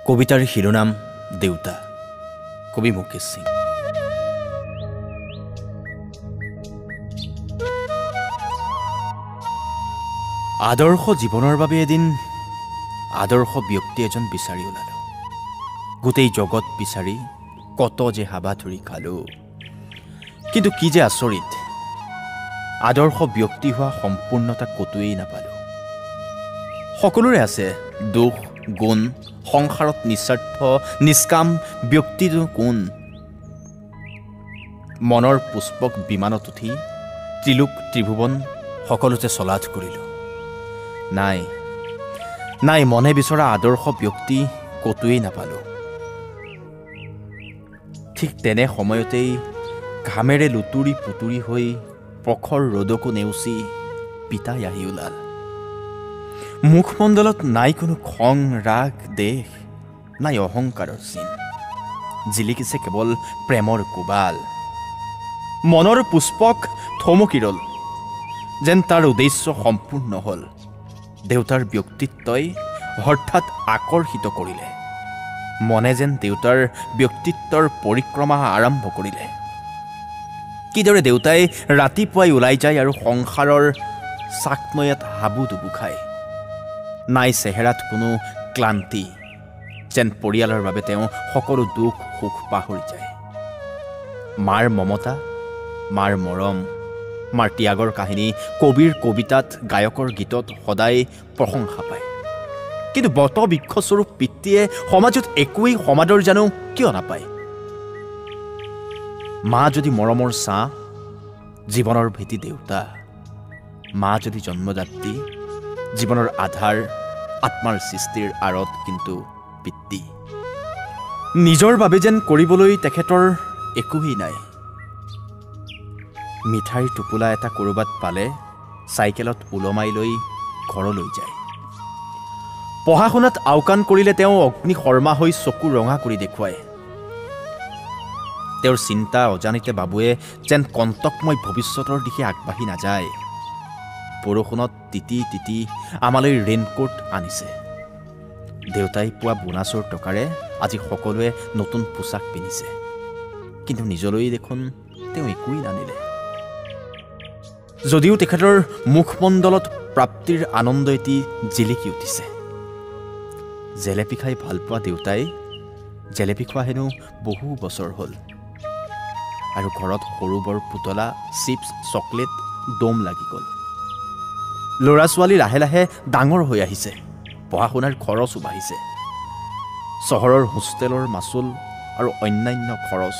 কবিতাৰ শিৰোনাম দেউতা, কবি মুকেশ সিং। আদৰ্শ জীৱনৰ বাবে এদিন আদৰ্শ ব্যক্তি এজন বিচাৰি ওলালোঁ। গোটেই জগত বিচাৰি কত যে হাবাথুৰি খালোঁ, কিন্তু কি যে আচৰিত, আদৰ্শ ব্যক্তি হোৱা সম্পূৰ্ণতা ক'তোৱেই নাপালোঁ। সকলোৰে আছে দোষ গুণ, সংসাৰত নিস্বাৰ্থ নিষ্কাম ব্যক্তিটো কোন? মনৰ পুষ্পক বিমানত উঠি ত্ৰিলোক ত্ৰিভুৱন সকলোতে চলাথ কৰিলোঁ। নাই নাই, মনে বিচৰা আদৰ্শ ব্যক্তি ক'তোৱেই নাপালোঁ। ঠিক তেনে সময়তেই ঘামেৰে লুতুৰি পুতুৰি হৈ প্ৰখৰ ৰ'দকো নেওচি পিতাই আহি ওলাল। মুখমণ্ডলত নাই কোনো খং ৰাগ দেশ, নাই অহংকাৰৰ চিন, জিলিকিছে কেৱল প্ৰেমৰ কোবাল। মনৰ পুষ্পক থমকি ৰ'ল, যেন তাৰ উদ্দেশ্য সম্পূৰ্ণ হ'ল। দেউতাৰ ব্যক্তিত্বই হঠাৎ আকৰ্ষিত কৰিলে, মনে যেন দেউতাৰ ব্যক্তিত্বৰ পৰিক্ৰমা আৰম্ভ কৰিলে। কিদৰে দেউতাই ৰাতিপুৱাই ওলাই যায় আৰু সংসাৰৰ চাকনৈয়াত হাবুডুবু খায়, নাই চেহেৰাত কোনো ক্লান্তি, যেন পৰিয়ালৰ বাবে তেওঁ সকলো দুখ সুখ পাহৰি যায়। মাৰ মমতা, মাৰ মৰম, মাৰ ত্যাগৰ কাহিনী কবিৰ কবিতাত, গায়কৰ গীতত সদায় প্ৰশংসা পায়। কিন্তু বটবৃক্ষস্বৰূপ পিতৃয়ে সমাজত একোৱেই সমাদৰ জানো কিয় নাপায়? মা যদি মৰমৰ ছাঁ, জীৱনৰ ভেটি দেউতা। মা যদি জন্মদাত্ৰী, জীৱনৰ আধাৰ, আত্মাৰ সৃষ্টিৰ আঁৰত কিন্তু পিতৃ। নিজৰ বাবে যেন কৰিবলৈ তেখেতৰ একোৱেই নাই। মিঠাইৰ টোপোলা এটা ক'ৰবাত পালে চাইকেলত ওলমাই লৈ ঘৰলৈ যায়। পঢ়া শুনাত আওকাণ কৰিলে তেওঁ অগ্নি শৰ্মা হৈ চকু ৰঙা কৰি দেখুৱায়। তেওঁৰ চিন্তা অজানিতে বাবুৱে যেন কণ্টকময় ভৱিষ্যতৰ দিশে আগবাঢ়ি নাযায়। বৰষুণত তিতি তিতি আমালৈ ৰেইনকোট আনিছে। দেউতাই পোৱা বোনাছৰ টকাৰে আজি সকলোৱে নতুন পোছাক পিন্ধিছে, কিন্তু নিজলৈ দেখোন তেওঁ একোৱেই নানিলে। যদিও তেখেতৰ মুখমণ্ডলত প্ৰাপ্তিৰ আনন্দ এটি জিলিকি উঠিছে। জেলেপি খাই ভালপোৱা দেউতাই জেলেপি খোৱা হেনো বহু বছৰ হ'ল, আৰু ঘৰত সৰু বৰ পুতলা, চিপছ, চকলেট দম লাগি গ'ল। ল'ৰা ছোৱালী লাহে লাহে ডাঙৰ হৈ আহিছে, পঢ়া শুনাৰ খৰচো বাঢ়িছে, চহৰৰ হোষ্টেলৰ মাচুল আৰু অন্যান্য খৰচ।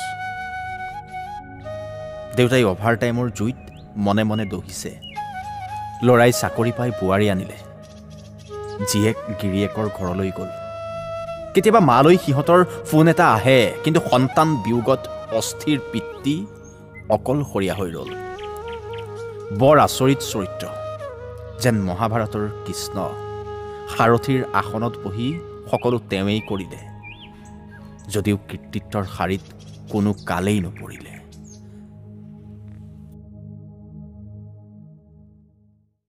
দেউতাই অভাৰ টাইমৰ জুইত মনে মনে দহিছে। ল'ৰাই চাকৰি পাই বোৱাৰী আনিলে, জীয়েক গিৰিয়েকৰ ঘৰলৈ গ'ল। কেতিয়াবা মালৈ সিহঁতৰ ফোন এটা আহে, কিন্তু সন্তান বিয়োগত অস্থিৰ পিতৃ অকলশৰীয়া হৈ ৰ'ল। বৰ আচৰিত চৰিত্ৰ, যেন মহাভাৰতৰ কৃষ্ণ, সাৰথীৰ আসনত বহি সকলো তেওঁৱেই কৰিলে, যদিও কৃতিত্বৰ শাৰীত কোনো কালেই নপৰিলে।